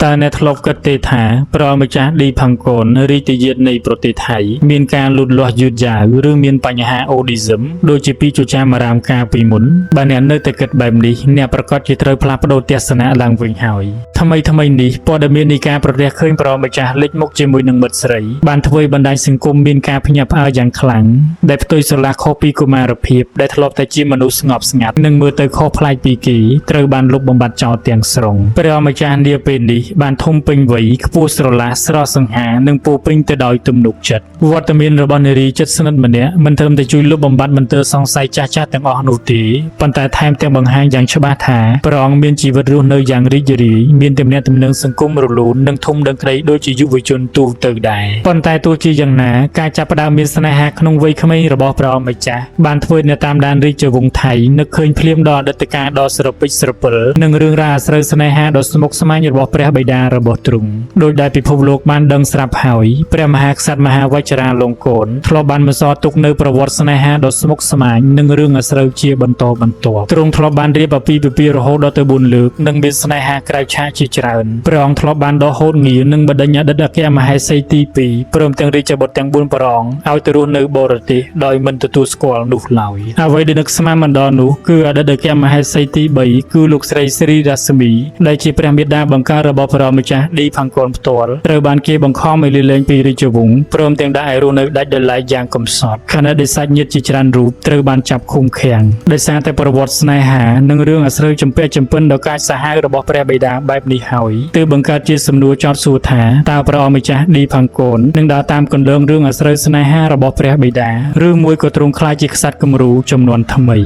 តើអ្នកធ្លាប់គិតទេថាព្រះម្ចាស់ឌីផាំងកនរាជទាយាទនៃប្រទេសថៃមានការលូតលាស់យឺតយ៉ាវឬមានបញ្ហាអូឌីសឹមដូចជាពីចចាមអារាមកាលពីមុនបើអ្នកនៅតែគិតបែបនេះអ្នកប្រកាសជាត្រូវផ្លាស់ប្ដូរទស្សនៈឡើងវិញហើយថ្មីថ្មីនេះព័ត៌មាននៃការប្រទះឃើញព្រះម្ចាស់លេចមុខជាមួយនឹងមិត្តស្រីបានធ្វើឲ្យបណ្ដាញសង្គមមានការភ្ញាក់ផ្អើលយ៉ាងខ្លាំងដែលផ្ទុយស្រឡះខុសពីកុមារភាពដែលធ្លាប់តែជាមនុស្សស្ងប់ស្ងាត់និងមើលទៅខុសប្លែកពីគេត្រូវបានលុបបំបាត់ចោលទាំងស្រុងព្រះម្ចាស់នាពេលនេះបានធំពេញវ័យខ្ពស់ស្រឡះស្រស់សង្ហានិងពោរពេញទៅដោយទំនុកចិត្តវត្តមានរបស់នារីជិតស្និទ្ធម្នាក់មិនត្រឹមតែជួយលុបបំបាត់មន្ទិលសង្ស័យចាស់ៗទាំងអស់នោះទេប៉ុន្តែថែមទាំងបង្ហាញយ៉ាងច្បាស់ថាព្រះអង្គមានជីវិតរស់នៅយ៉ាងរីករាយមានទំនាក់ទំនងសង្គមរលូននិងធំដឹងក្តីដូចជាយុវជនទូទៅដែរប៉ុន្តែទោះជាយ៉ាងណាការចាប់ផ្ដើមមានស្នេហាក្នុងវ័យក្មេងរបស់ព្រះអង្គម្ចាស់បានធ្វើឲ្យអ្នកតាមដានរាជវង្សថៃនឹកឃើញភ្លាមដល់អតីតកាលដ៏ស្រពេចស្រពិលនិងរឿងរ៉ាវអាស្រូវស្នេហាដ៏ស្មុគស្មាញរបស់ព្រះបិតារបស់ទ្រង់ដោយដែលពិភពលោកបានដឹងស្រាប់ហើយព្រះមហាក្សត្រមហាវជ្រាលង្កនធ្លាប់បានបន្សល់ទុកនៅប្រវត្តិស្នេហាដ៏ស្មុគស្មាញនិងរឿងអាស្រូវជាបន្តបន្ទាប់ទ្រង់ធ្លាប់បានរៀបអាពាហ៍ពិពាហ៍រហូតដល់ទៅ4លើកនិងមានស្នេហាក្រៅឆាកជាច្រើនព្រះអង្គធ្លាប់បានដកហូតងារនិងបណ្ដេញអតីតអគ្គមហេសីទី2ព្រមទាំងរាជបុត្រទាំង4ព្រះអង្គឲ្យទៅរស់នៅបរទេសដោយមិនទទួលស្គាល់នោះឡើយអ្វីដែលនឹកស្មានមិនដល់នោះគឺអតីតអគ្គមហេសីទី3គឺលោកស្រីស្រីរស្មីដែលជាព្រះមាតាបង្កើតរបស់ព្រះម្ចាស់ឌីផាំងកនផ្ទាល់ត្រូវបានគេបង្ខំឲ្យលាលែងពីរាជវង្សព្រមទាំងដាក់ឲ្យរស់នៅដាច់ដោយឡែកយ៉ាងកំសត់ខណៈដែលសាច់ញាតិជាច្រើនរូបត្រូវបានចាប់ឃុំឃាំងដោយសារតែប្រវត្តិស្នេហានិងរឿងអាស្រូវចម្ពាក់ចម្ពិនដ៏កាចសាហាវរបស់ព្រះបិតាបែបនេះហើយទើបបង្កើតជាសំណួរចោទសួរថាតើព្រះអង្គម្ចាស់ឌីផាំងកននឹងដើរតាមគន្លងរឿងអាស្រូវស្នេហារបស់ព្រះបិតាឬមួយក៏ទ្រង់ក្លាយជាក្សត្រគំរូចំនួនថ្មី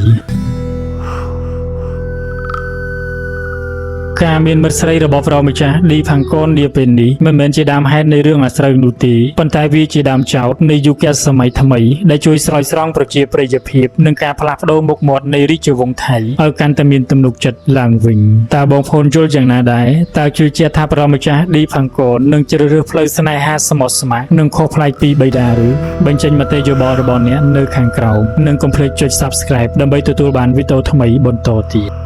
ការមានមិត្តស្រីរបស់ព្រះម្ចាស់ឌីផាំងកននាពេលនេះមិនមែនជាដើមហេតុនៃរឿងអាស្រូវនោះទេប៉ុន្តែវាជាដើមចោទនៃយុគសម័យថ្មីដែលជួយស្រោចស្រង់ប្រជាប្រិយភាពនិងការផ្លាស់ប្ដូរមុខមាត់នៃរាជវង្សថៃឲ្យកាន់តែមានទំនុកចិត្តឡើងវិញតើបងប្អូនយល់យ៉ាងណាដែរតើជឿជាក់ថាព្រះម្ចាស់ឌីផាំងកននឹងជ្រើសរើសផ្លូវស្នេហាស្មោះស្ម័គ្រនិងខុសប្លែកពីបិតាឬបញ្ចេញមតិយោបល់របស់អ្នកនៅខាងក្រោមនិងកុំភ្លេចចុច Subscribe ដើម្បីទទួលបានវីដេអូថ្មីបន្តទៀត។